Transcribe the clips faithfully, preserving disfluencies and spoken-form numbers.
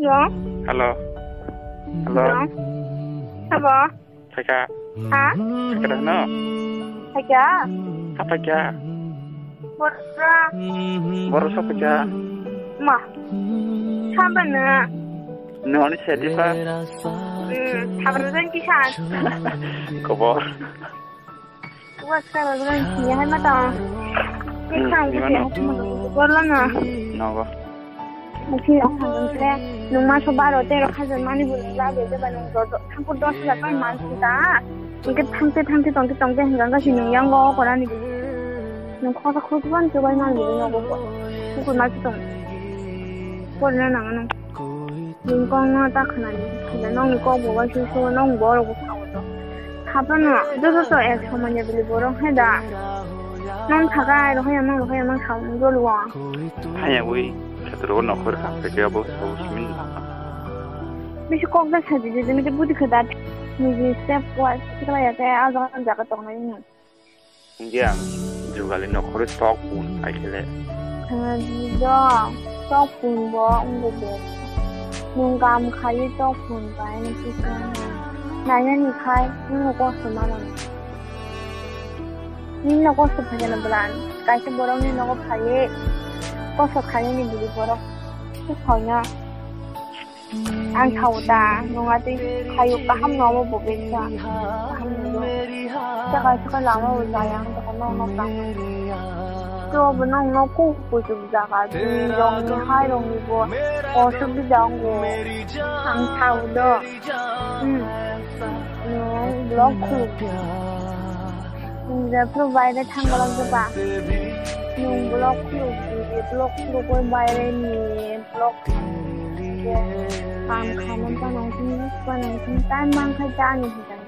Hello. Hello. Hello. Hello. Abo. Phaikha. Ha? Phaikha da hwno? Phaikha. Ha phaikha. Bora. Bora sok phaikha. Ma. Samba na. No ani seti pa. Hmm, sabra jan kisa. Khobor. Wa sabra jan kisa hai ma ta. Hmm, ni mano. Borla na. Nogo. Mungkin yang hangan kre, nung maso baro tero hajar mani bo nung lage jeba nung joto thangkur dos hajar pai mansi ta. Hingke thangte thangte tongte tongte hingka hingka si nung yang go korani bo. Nung khosa khurban kebai man bo nung go ko. Kukur ma si tong. Korna nang nung. Nung kong na ta khana ni. Khana nung ni kok bo wai su su nung bo ro bo khawo to. Khapano, joto to ek somanya bili borok hai da. Nung thakai rohaya nung rohaya nung sao nung jolo. Haya ui, khetro nokhor ka peke abo sabo simin. Bisi kok da saji je jemi budi khada. Niji step wa sikla ya te a jaga jaga tongnai ni. India jugali nokhor tok un ai khele. Khana ji do tok un bo ungo bo. Nung kam khali tok un bai ni sikla. Nanya ni khai nung ko sumana. Nini nogo kosto phaikhe no bwlan. Kaisa borok nini nogo phaiwi kosto khainani bwrwi borok se phaina. Ang sao da, nwng atwi phaio kaham no omo bo beksa. Kaham no do. Tei kaisa khe lama bo jaya ang tongkha nok nok tangmani. Tei obo nwng nok kuk kuchuk jaga, twi rong ni hai rong ni bo osubida wngo. Ang sao do. Hmm. Nwng block khuluk. Nwng jephru baire thangma lok jeba. Nwng block khuluk di, block khuluk oi baire ni block. Kam khamon pa nang sini, pa nang sini, time mang khai ta ni hitai.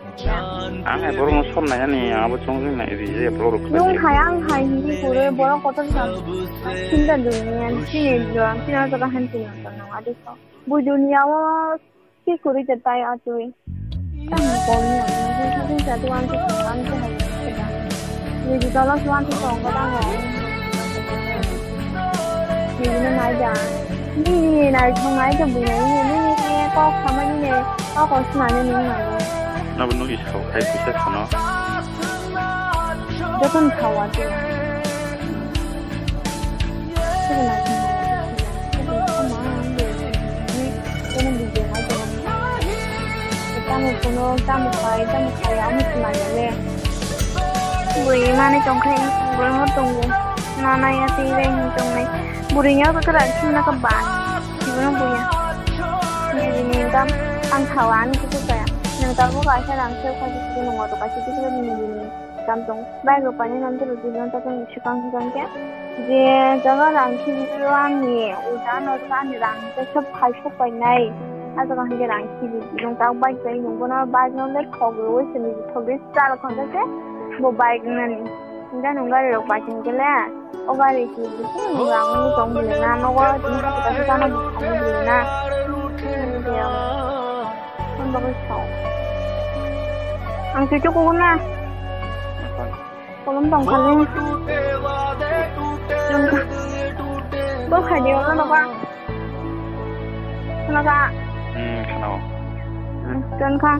Ang hai borok no som nai ani, abo chong jing nai ri je block rok. Nwng hai ang hai hindi kure borok kotor sam. Sinta dunia, sini dua, sini jaga han sini nang adi so. Bu dunia o Ki kwrwi de tai atwi. Tamo bolni ang nang khe khe jadu ang khe ang khe hai khe da. Niji dolo se ang khe tong khe tamo. Niji no nai da. Nini nai thong nai khe bui nai nini nini khe kok khamani ne kok kok swnani nini nai. Nabo nukhi sao hai kisa sano. Jotono sao atwi. Tamo kuno, tamo khai, tamo khai, ang sinai le. Bui mani tong khai, bui mo tongo. Nana ya ti re hin tong nai. Buri nya ka kara sina ka ba. Bui mo bui ya. Ni ni kam ang thawa ani kuku saya. Nang tabo ka sa rang se ka kuku nang to ka si kuku ni ni. Kam tong. Bike rok painani nang tei rwdi nang ta tong sikang sikang khe. Je jaga rang khibi o ani uda no ani rang tei sob phai sok painai. A jaga hwnkhe rang khibi nung ta bike bai nung bono bike no le thok rwui sini thok rwui chal khon khe bo bike nani. Hwnkhe nung gari rok bai tong khe le o gari khibi nung rang tong bile na nogo tini hati kasa tano bo thani bile na. Hwnkhe. Ang bagwi sao. Ang twi tukugo na. Kolom tong kha le. Bo khai di, ono nokha. Khna kha. Hmm, khna o. Hmm, ton kha.